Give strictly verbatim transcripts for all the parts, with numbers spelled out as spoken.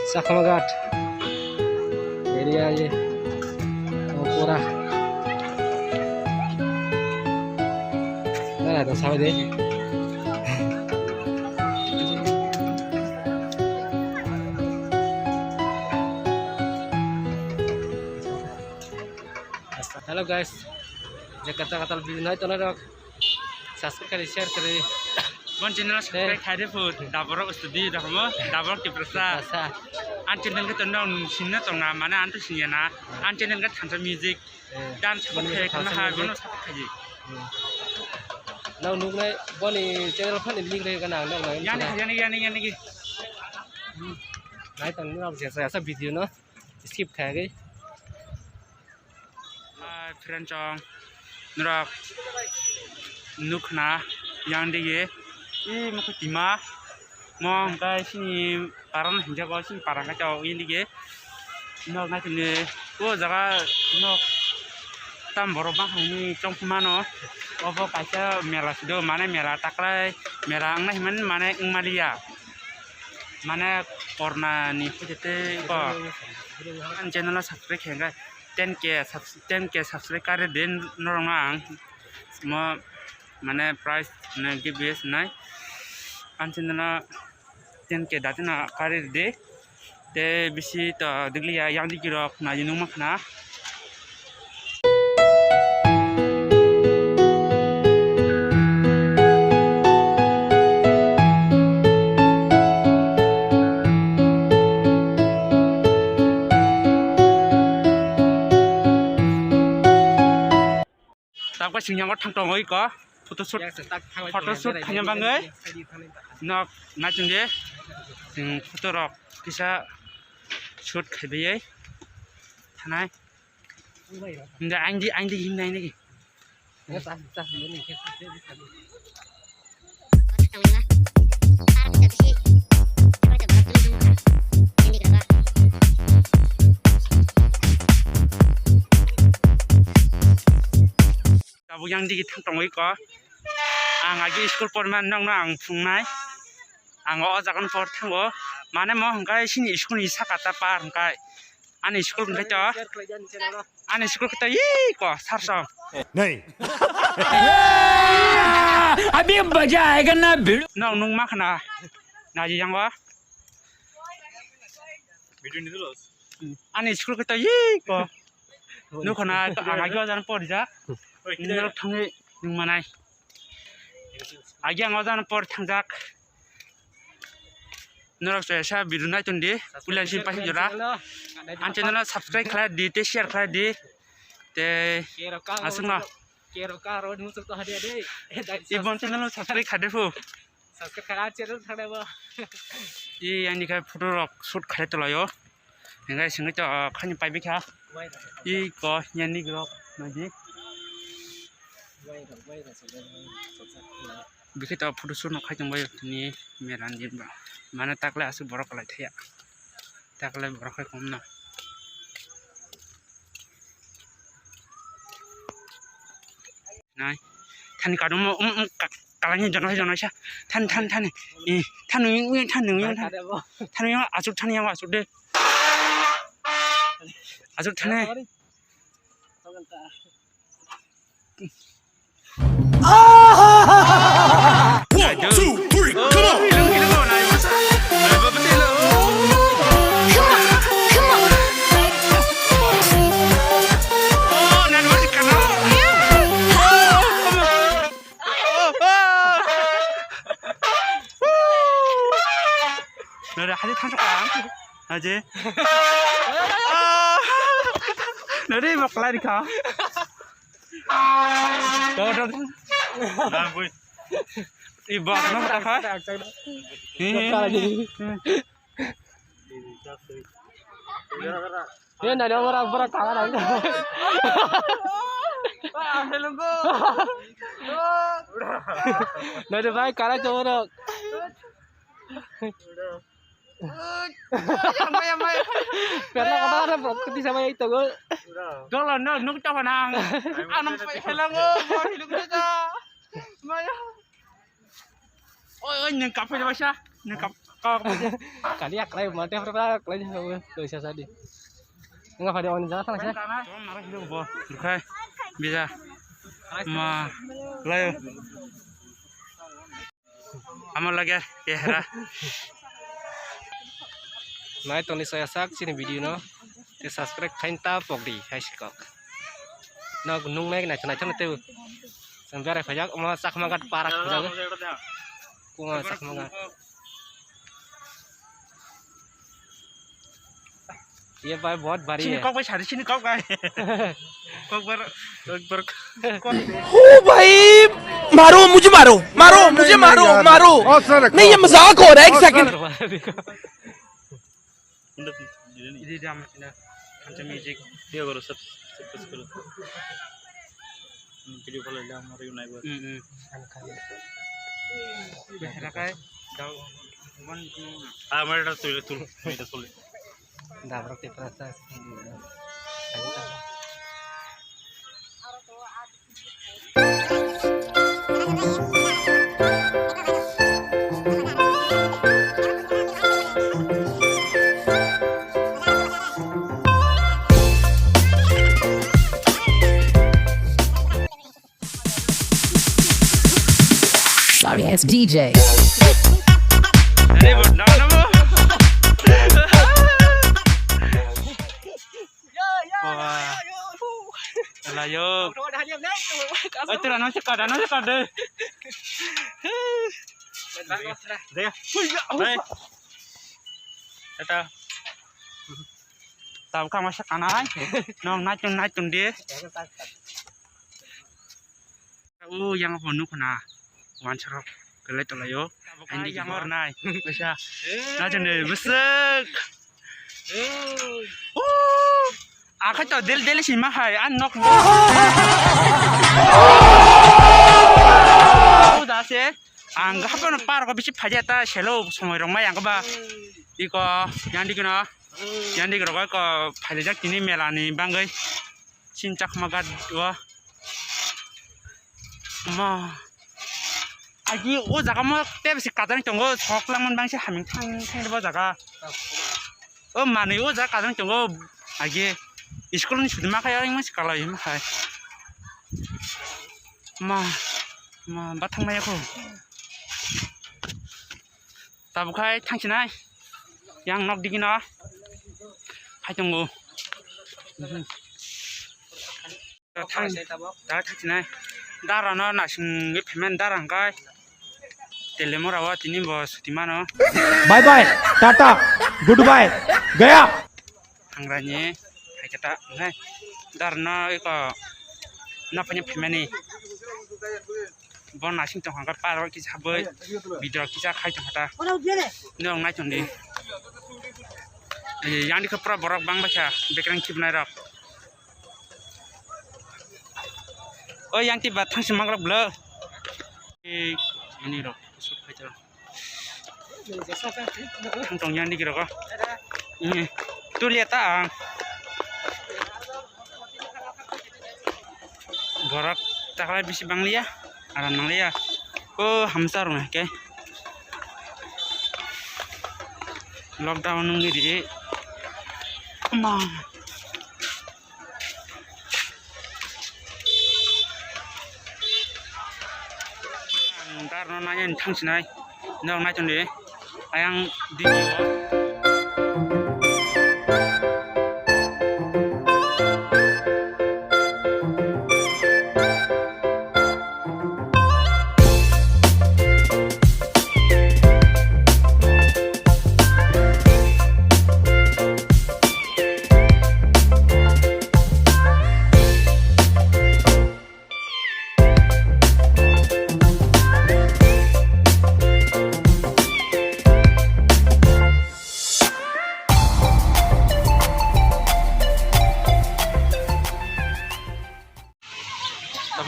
Sakhalghat area ye pura. Nara to sabai de. Hello guys, je kata kata video nai tonai rok. Subscribe kari, share kari. Bon channel subscribe khai de phu, daborok studio da homo, daborok Tiprasa. Tiprasa. An channel ke tong nong sing na tong na, mane an to sing ya na. An channel ke thansa music, eh, dance mane khai thansa kama ha music. Bono subscribe khai. Hmm. Nang nuk nai boni channel phani link khai kana nang nang. Yani, yani, yani, yani ki. Nai tang nang jesa jesa video no skip khai ke. Hai, friend chong, norok nukna yang dige, i mokho tima, mo hingkai sini parang hinjago, sini parang kaisa o yang dige, nok nai tini, o jaga nok tam borok bang hini chong mano, obo kaisa mela sido, mane mela taklai, mela wngnai himani mane wngmaliya, mane korna ni phuitete ko, ani channel o subscribe khe hingkai. Ten K subs-, ten K subscribe kari di norokno ang mo mane prize nai giveaway nai. Ang chini no ten K dati no kari di. Te bisi to digli ya yang digi rok nai nung ma khna. Tabuk sing yango thang tongo iko. Photo shoot, photo shoot khaina bagwi nok nachung de. Sing photo rok kisa shoot khaibai thanai. Hingke ang di, ang di himnai nigi. Tabuk yang digi thang tongwi ko. Ang agi school porman nokno ang phungnai. Ang o jaga por thango. Mane mo hingkai sini school ni saka ta par hingkai. Ani school hingkai to. Ani school khe to iko sar song. Nahi. Abhi maza aayega na bhidu. Nong nung ma khna. Naji yang wa. Ani school khe to iko. Nukho na ang agi wajan por jak. Nirok thangwi nung manai. Agi ang wajan por thangjak. Norok se sa video nai ton di, puila si pahi jora. An channel no subscribe khlai di, te share khlai di. Te aswk no. Ibon channel no subscribe khlai di phu. Subscribe khlai channel thang bo. I ani khe photo rok shoot khlai tolaio. Hingai singwi to khani pai bikha. I ko yani grok nadi. Bikhe to photo shoot no khai tongbai tini meran din ba. Mane takle aswk borok kwlai thaya. Takle borok khai kom no. Nai. Thani kadung mo, um, um, ka-, kalangni jono, jono sa. Than, than, than. Eh, than, ui, ui, than, ui, than. Than, ui, asuk, than, yang asuk de. Asuk, than, eh. One, two, three, come on! Nare, hadi thansa ka. Aje. Nare, maklai rikha. Dor, dor. Na, bui. Iba no ta kha. He, he, he. He nai ro bora bora kha na. Nai ro bai kara to bora. Karena kata ada bro, kita sama itu gue. Dolo no nuk ta nang. Anam helango, mo hiluk ta. Maya. Oi, oi, nang kap aja basa. Nang kap, kap. Kali aklai mate aklai aklai sama tuh sasa di. Enggak pada orang jalan sana. Mara hidup bo. Dukai. Bisa. Ma. Layo. Amo lage kehra. Nai toni saya sak sini video no. Te subscribe khain ta pokdi hai sikok. Nok nung nai nai nai tei. Sang berai phajak omo Chakma Ghat parak phajak. Kuma Chakma Ghat. Ye bhai bahut bari hai. Sini kok bai sari sini kok bai. Kok bar kok bar. ओ भाई, मारो मुझे, मारो मारो मुझे, मारो मारो। नहीं, ये मजाक हो रहा है, एक second. Ini dia macam macam music. Dia baru sub sub koro. Video kalau dia mau reunite buat. Hmm. Rakai. Daun. Ah, mari dah tuh tuh. Ini dah tuh. Dabrok te prasa. Sorry ass D J. Wah. Ala yo. Oi, tira no se kada, no se kada. Deh. Deh. Eta. Tabuk kha masa kanai. Nong naitung naitung de. O yang bo nukho na. Wansarok kelai tolai o. Tabuk kha yang hor nai. Bisa. Naitung de besek. O. Akhai to del del sima hai an nok. O da se. Ang hapono park o bisi phaidi ta selo somoi rok mai ang ba. Iko yandi kino. Yandi rok ko phalijak tini mela ni bangwi. Sin Chakma Ghat o. Ma. Agi o jaga mo tebsi kadang tongo sok langman bangsi haming thang thang bo jaga. O manwi o jaga kadang tongo agi school ni sudi ma kaya ring masi kalai ma hai. Ma, ma bathang maya ko. Tabuk khai thangsinai. Yang nok digi no. Hai tongo. Thang, da thangsinai. Dara no nasing payment dara hangkai. Telemora wa tini bo suti mano. Bye bye, tata, goodbye, gaya. Hangrani, hai kata, hai. Dara no iko na payment payment ni. Bo nasing tong hangka paro kisa boi video kisa khai tong hata. Nong nai tong di. Yang di khopra borok bang bacha bekrang kibnai rok. O yang ti ba thangsi mangrok blo. Ani rok sut khai tong. Ang tong yang di kiro ko. Ini. Tu lihat ta ang. Borok taklai bisi bang liya. Aram nang liya. O hamsa rong ke. Lockdown nung di. Ma. Ang dar no nai thang sinai. Nok nai tong di. Ayang di.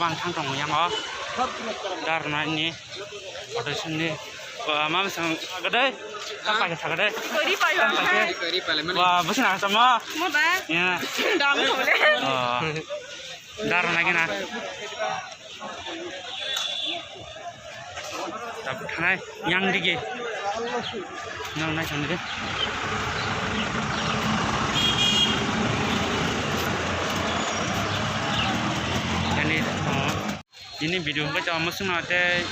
Ang thang tongo yang o. Dar nai ni. Auto sini. Wa ma sang gadai. Apa ke sagade? Kori pai ba. Kori pai le mana? Wa bwswk na sama. Mo ba. Ya. Dam thole. Oh. Dar nai gina. Tabuk thanai yang digi. Nang nai thang digi. Yani, oh. Ini video ko chama sung na te.